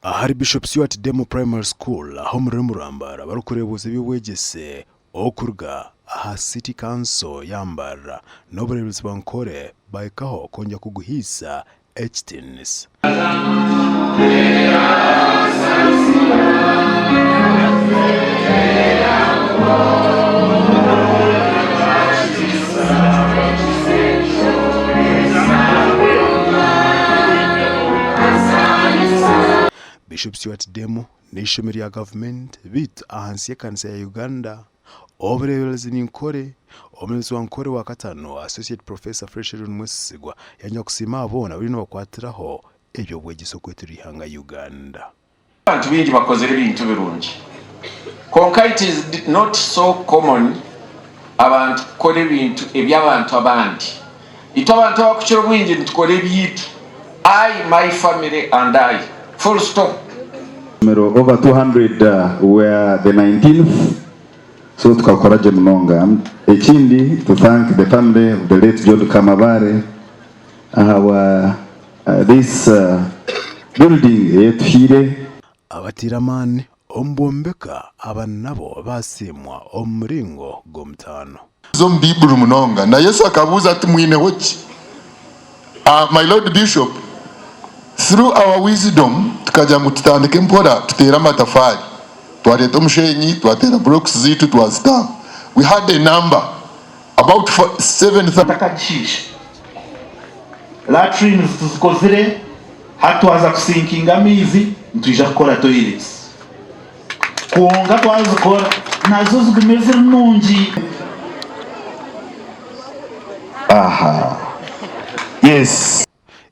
Ahari Bishop Stuart Demo Primary School aha omu rurembo rwa Mbarara barikureebuuza eby'obwegyese okuruga aha City Council ya Mbarara n'obureeberezi bwa Nkore bahikaho kwongyera kuguhaisa ekitiinisa. Bishop Stuart Demo n'eishomero rya gavumenti beitu ahansi y'ekanisa ya Uganda. Obureeberezi ni Nkore, Omureeberezi wa Nkore wa kataano Associate Professor Fred Sheldon Mwesigwa yayongyera kusiima abo boona abariyo nibakwatiraho eby'obwegyese okweturira eihanga Uganda. Abantu baingi bakozire ebintu birungi kwonka it is not so common abantu kukora ebintu eby'abantu abandi. Itwe abantu abakukira obwingi nitukora ebyaitu, I, my family and I, full stop. Over 200 were the 19th so tukakora gye munonga. Ekindi to thank the family of the late John Kamabare ahabwa this building eyetuhaire. Abataire amaani omu bwombeka aba nabo baasiimwa omu muringo gw'omutaano. Z'omu Baiburi munonga. Na Yesu akabuuza ati, Mwineho ki? My Lord Bishop, through our wisdom tukagira ngu tutandike mpora tuteere amatafaari. Twareeta omushenyi, twateera blocks zaitu twazitaho. We had a number about 7,000. Ntakagishiisha. Latrines tuzikozire, hati twaza kusinkinga amaizi nitwija kukora toilets. Kwonka twazikora nazo zigume ziri nungi. Aha. Yes.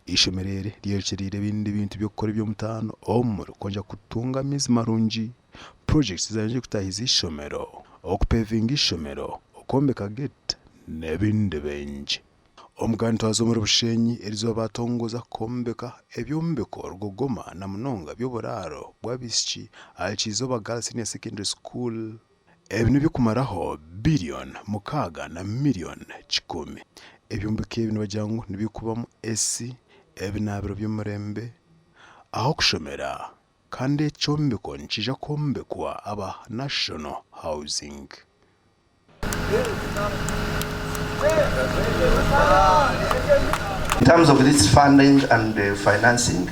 Eishomero eri ryorekyereire ebindi bintu by'okukora eby'omutaano omuri kwongyera kutunga amaizi marungi, purojekiti ezarangire kutaahiza eishomero, okupevinga eishomero, okwombeka geeti n'ebindi bingi. Omugantwazi omuri Bushenyi erizooba baatongoza kwombeka ebyombeko rugogoma na munonga by'oburaaro bw'abaishiki ahari Kyizooba Girls Senior Secondary School. Ebi n'ebyokumaraho biliyoni mukaaga na miliyoni kikumi. Ebyombeko ebi nibagira ngu nibikubamu AC, ebinaabiro by'omurembe, ah'okushomera kandi ekyombeko nikiija kwombekwa aba National Housing. In terms of this funding and financing,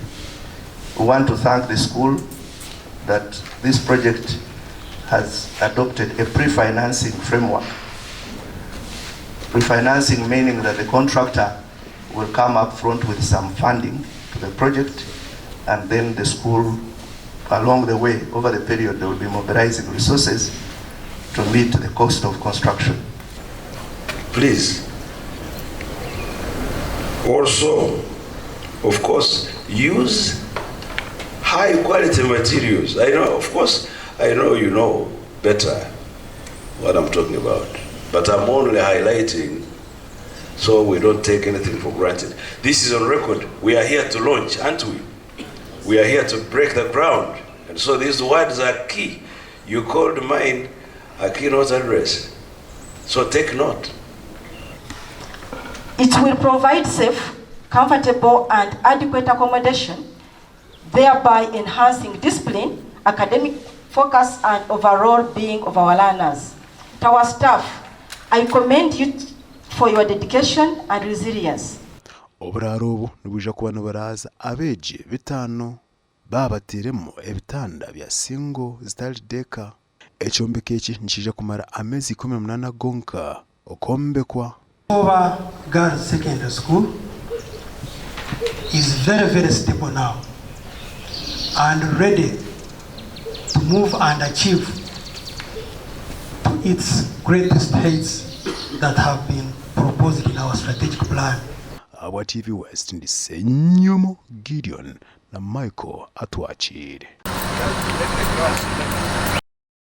we want to thank the school that this project has adopted a pre-financing framework. Pre-financing meaning that the contractor will come up front with some funding to the project and then the school along the way, over the period, they will be mobilizing resources to meet the cost of construction. Please, also, of course, use high quality materials. I know, of course, I know you know better what I'm talking about, but I'm only highlighting so we don't take anything for granted. This is on record. We are here to launch, aren't we? We are here to break the ground. And so these words are key. You called mine a keynote address. So take note. It will provide safe, comfortable and adequate accommodation, thereby enhancing discipline, academic focus and overall being of our learners. To our staff, I commend you for your dedication and resilience. Oburaaro obu nibwija kuba niburaaza abeegi bitaano baabatairemu ebitanda bya singo zitari deeka. Ekyombeko eki nikiija kumara ameezi 18 gonka okwombekwa. Kizooba Girls Secondary School is very very stable now and ready to move and achieve to its greatest heights that have been proposed in our strategic plan. Ahabwa TV West ndi Ssenyomo Gideon na Michael Atwakiire.